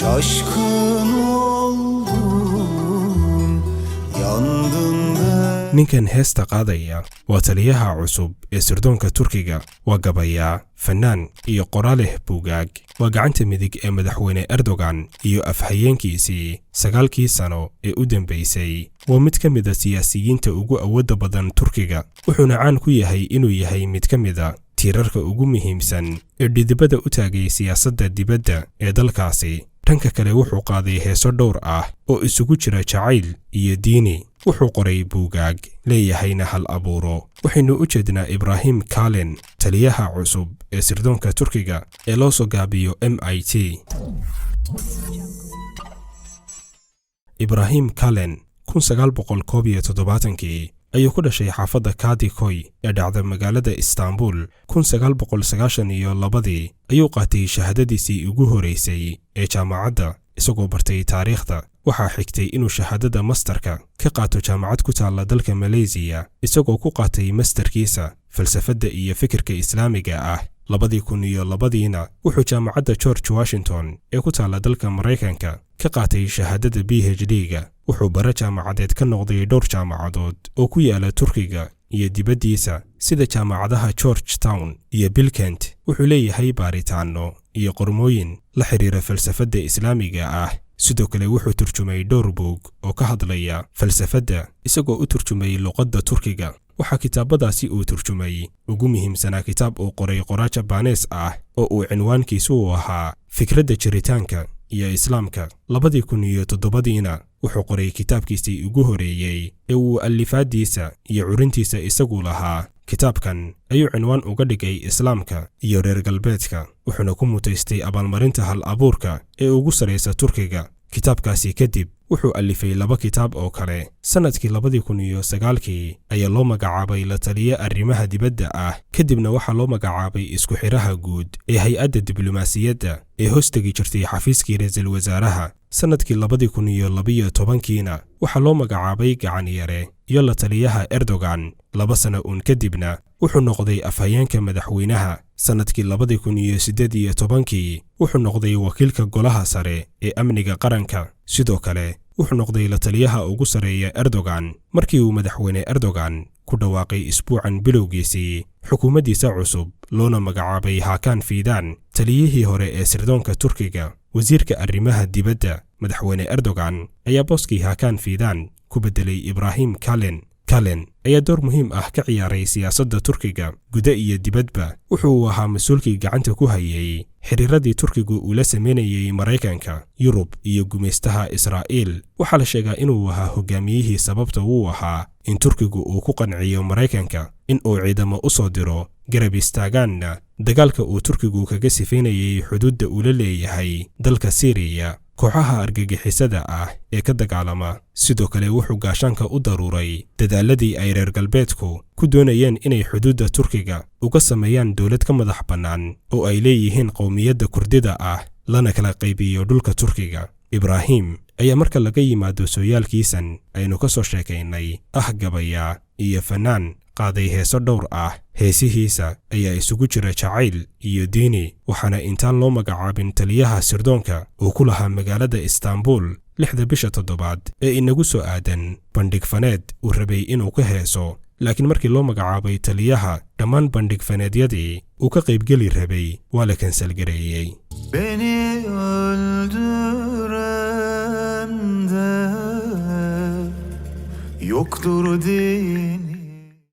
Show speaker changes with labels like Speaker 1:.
Speaker 1: Şaşkın oldum, yandım ben.
Speaker 2: Ninkan heesta qaadaya waa taliyaha cusub ee sirdoonka Turkiga. Waa gabayaa, fannaan iyo qoraaleh buugaag. Waa gacanta midig ee madaxweyne Erdogan iyo afhayeenkiisii 9kii sano ee u dambaysay. Waa mid ka mida siyaasiyiinta ugu awoodda badan Turkiga, wuxuuna caan ku yahay inuu yahay mid ka mida tiirarka ugu muhiimsan ee dhidibada u taagay siyaasadda dibadda ee dalkaasi. Dhanka kale, wuxuu qaaday heeso dhowr ah oo isugu jira jacayl iyo diini. Wuxuu qoray buugaag, leeyahayna hal abuuro. Waxaynu u jeednaa Ibraahim Kalin, taliyaha cusub ee sirdoonka Turkiga ee loo soo gaabiyo MIT. Ibraahim Kalin 1971kii ayuu ku dhashay xaafadda Kadikoy ee dhacda magaalada Istaanbul. 1992dii ayuu qaatay shahaadadiisii ugu horeysay ee jaamacadda, isagoo bartay taariikhda. Waxaa xigtay inuu shahaadada mastarka ka qaato jaamacad ku taalla dalka Maleysiya, isagoo ku qaatay mastarkiisa falsafadda iyo fikirka Islaamiga ah. 2002diina wuxuu jaamacadda George Washington ee ku taalla dalka Maraykanka ka qaatay shahaadada PhD-ga. Wuxuu bare jaamacadeed ka noqday dhowr jaamacadood oo ku yaala Turkiga iyo dibaddiisa, sida jaamacadaha George Town iyo Bilkent. Wuxuu leeyahay baaritaanno iyo qormooyin la xidhiira falsafadda Islaamiga ah. Sidoo kale wuxuu turjumay dhowr buug oo ka hadlaya falsafadda, isagoo u turjumay luqadda Turkiga. Waxaa kitaabadaasi uu turjumay ugu muhiimsanaa kitaab uu qoray qoraa Jabaanees ah oo uu cinwaankiisu u ahaa Fikradda Jiritaanka iyo Islaamka. 2007diina wuxuu qoray kitaabkiisii ugu horeeyey ee uu allifaaddiisa iyo curintiisa isagu lahaa. Kitaabkan ayuu cinwaan uga dhigay Islaamka iyo Reer Galbeedka, wuxuuna ku mutaystay abaalmarinta hal abuurka ee ugu sarraysa Turkiga. Kitaabkaasi kadib wuxuu allifay laba kitaab oo kale. Sannadkii 2009kii ayaa loo magacaabay la taliye arrimaha dibadda ah, kadibna waxaa loo magacaabay isku xidhaha guud ee hay-adda diblomaasiyadda ee hostegi jirtay xafiiskii ra-iisul wasaaraha. Sannadkii 2012kiina waxaa loo magacaabay gacanyare iyo la taliyaha Erdogan. 2 sano uun kadibna wuxuu noqday afhayeenka madaxweynaha. Sannadkii 2018kii wuxuu noqday wakiilka golaha sare ee amniga qaranka. Sidoo kale wuxuu noqday la taliyaha ugu sarreeya Erdogan. Markii uu madaxweyne Erdogan ku dhawaaqay isbuucan bilowgiisii xukuumaddiisa cusub, loona magacaabay Hakan Fidan, taliyihii hore ee sirdoonka Turkiga, wasiirka arrimaha dibadda, madaxweyne Erdogan ayaa booskii Hakan Fidan ku beddelay Ibraahim Kalin. Kalin ayaa door muhiim ah ka ciyaaray siyaasadda Turkiga guda iyo dibadba. Wuxuu ahaa mas-uulkii gacanta ku hayay xiriiradii Turkigu uu la sameynayey Maraykanka, Yurub iyo gumaystaha Israa'iil. Waxaa la sheegaa inuu ahaa hogaamiyihii sababta uu ahaa in Turkigu uu ku qanciyo Maraykanka in uu ciidamo u soo diro, garab istaagaanna dagaalka uu Turkigu kaga sifaynayey xuduudda uu la leeyahay dalka Siiriya kooxaha argagixisada ah ee ka dagaalama. Sidoo kale wuxuu gaashaanka u daruuray dadaaladii ay reer galbeedku ku doonayeen inay xuduudda Turkiga uga sameeyaan dowlad ka madax bannaan oo ay leeyihiin qowmiyadda Kurdida ah, lana kala qaybiyo dhulka Turkiga. Ibraahim ayaa, marka laga yimaado sooyaalkiisan aynu ka soo sheekaynay, ah gabaya iyo fannaan qaaday heeso dhowr ah. Heesihiisa ayaa isugu jira jacayl iyo diini, waxaana intaan loo magacaabin taliyaha sirdoonka uu ku lahaa magaalada Istaanbul 6da bisha toddobaad ee inagu soo aadan bandhig faneed uu rabay inuu ka heeso. Laakiin markii loo magacaabay taliyaha, dhammaan bandhig faneedyadii uu ka qaybgeli rabay waa la kansalgareeyey.
Speaker 1: Beni öldüren de yoktur dini.